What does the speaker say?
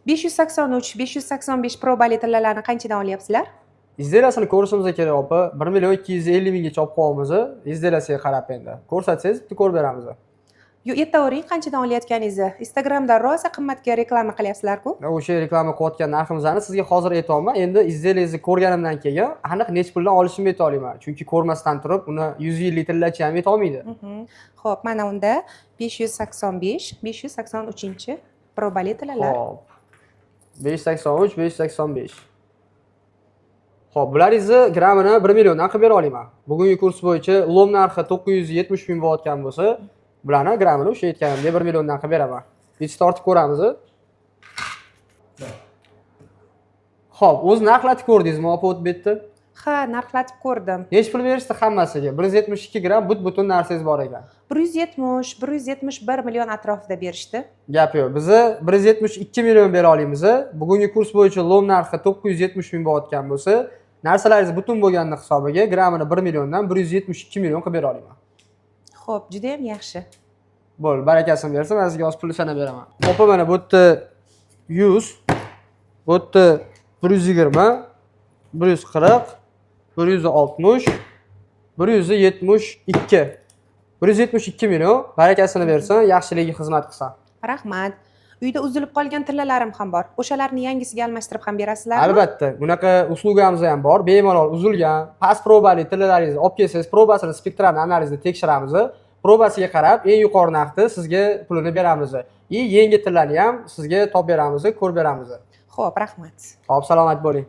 583, 585 probali tillalarni qanchadan olyapsizlar? Изделия sini ko'rishimiz kerak, opa. 1 250 000 gacha olib qo'yamiz. Изделия siga qarab endi. Ko'rsatsangiz, bitta ko'rib beramiz. Yo, aytavering qanchadan olayotganingizni. Instagramda rosa qimmatga reklama qilyapsizlar-ku. O'sha reklama qilayotgan narximizni sizga hozir aytyapman. Endi изделия ngizni ko'rganimdan keyin aniq necha puldan olishimni ayta olaman. Chunki ko'rmasdan turib uni 150 tillachi ham aytolmaydi. Xo'p, mana unda 585, 583 probali tillalar. Xo'p. 583, 585. Xo'p, bularingizni grammini 1 milliondan qilib bera olaman. Bugungi kurs bo'yicha лом narxi 970 ming bo'layotgan bo'lsa, bularni grammini o'sha aytganimdek 1 milliondan qilib beraman. Bitta tortib ko'ramiz. Xo'p, o'zi narxlatib ko'rdingizmi, opa, o'tib bu yerda? Ha, narxlatib ko'rdim. Necha pul berishdi hammasiga? 172 gramm butun narsangiz bor ekan. 170, 171 million atrofida berishdi. Gap yo'q. Bizni 172 million bera olamiz. Bugungi kurs bo'yicha лом narxi 970 ming bo'layotgan bo'lsa, narsalaringiz butun bo'lganini hisobiga grammini 1 milliondan 172 million qilib bera olaman. Xo'p, juda ham yaxshi. Bo'ldi, barakasini bersin, men sizga hozir pulni sanab beraman. Opa, mana bu yerda 100, bu yerda 120, 140, 160, 172. 172 million, barakasini bersin, yaxshiligiga xizmat qilsin. Rahmat. Uyda uzilib qolgan tillalarim ham bor. O'shalarni yangisiga almashtirib ham berasizlarmi? Albatta, bunaqa услуга miz ham bor. Bemalol uzilgan, past probali tillalaringizni olib kelsangiz, probasini spektral analizda tekshiramiz. Probasiga qarab eng yuqori narxda sizga pulini beramiz. И yangi tillarni ham sizga topib beramiz, ko'rib beramiz. Xo'p, rahmat. Xo'p, salomat bo'ling.